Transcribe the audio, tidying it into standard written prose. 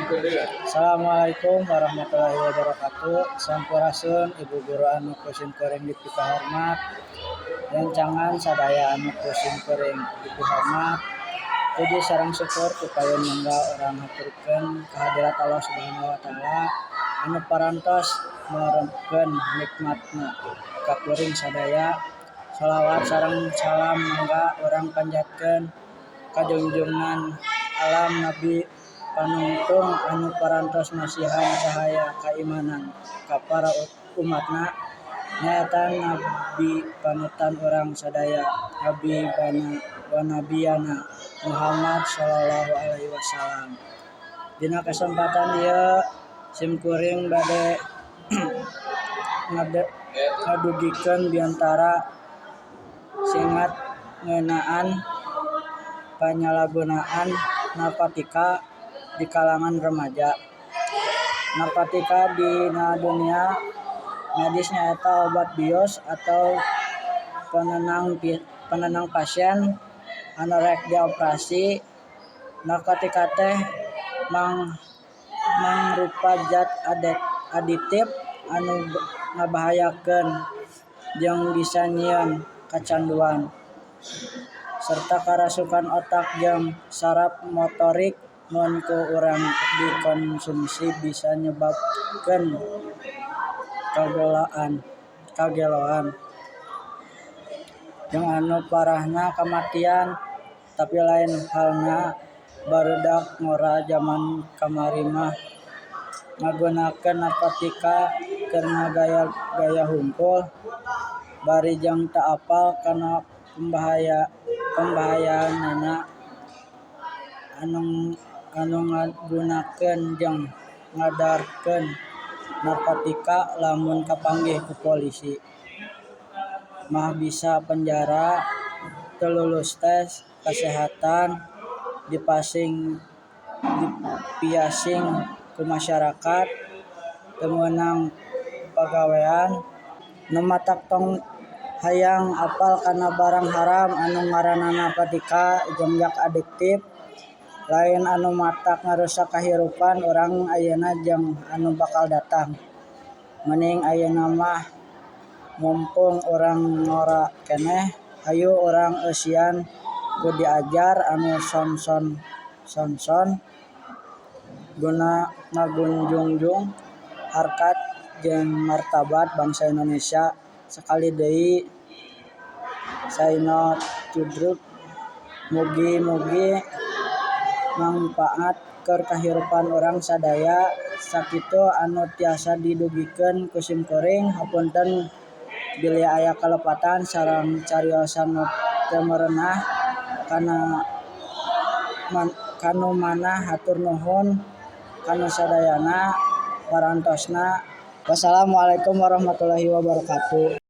Assalamualaikum warahmatullahi wabarakatuh. Sampurasun, Ibu guru anu ku simkuring dipikahormat. Rencangan sadaya anu ku simkuring dipihormat. Puji sareng syukur ti payun mangga urang haturkeun ka hadirat Allah Subhanahu wa Taala anu parantos meremkeun nikmatna ka kuring sadaya. Shalawat sareng salam mangga urang panjatkeun ka junjungan alam, Nabi panungtung anu parantos masihan cahaya kaimanan ka para umatna, nyaeta nabi panutan urang sadaya, Habibana wa nabiyana Muhammad shallallahu alaihi wasallam. Dina kesempatan ieu simkuring bade ngadugikeun biantara singkat ngeunaan panyalahgunaan narkotika di kalangan remaja. Narkotika dina dunia medis nyaeta obat bius atau penenang pasien anu rek dioperasi. Narkotika teh mangrupa zat aditif anu ngabahayakeun jeung bisa nyieun kacanduan serta karuksakan otak jeung saraf motorik. Mun ku urang dikonsumsi bisa nyebabkeun kageloan jeung anu parahna kamatian. Tapi lain halna barudak ngora jaman kamari mah ngagunakeun narkotika keur ngagaya-gaya hungkul, bari jeung teu apal kana pambahayanana. Anu ngagunakeun jeung ngaedarkeun narkotika lamun kapanggih ku polisi mah bisa penjara, teu lulus tes kasehatan, dipiasing ku masyarakat, teu meunang pagawean. Nu matak tong hayang apal kana barang haram anu ngaranna narkotika jeung zat adiktif lain anu matak ngarusak kahirupan urang ayeuna jeung anu bakal datang. Mending ayeuna mah mumpung urang ngora keneh, hayu urang eusian ku diajar anu sonson guna ngajunjung harkat jeung martabat bangsa Indonesia. Sakali deui, say no to drug. Mugi-mugi mangpaat keur kahirupan urang sadaya. Sakitu anu tiasa didugikeun ku simkuring, hapunten bilih aya kalepatan sareng cariosan nu teu merenah kanu manah. Hatur nuhun kanu sadayana parantosna. Wassalamualaikum warahmatullahi wabarakatuh.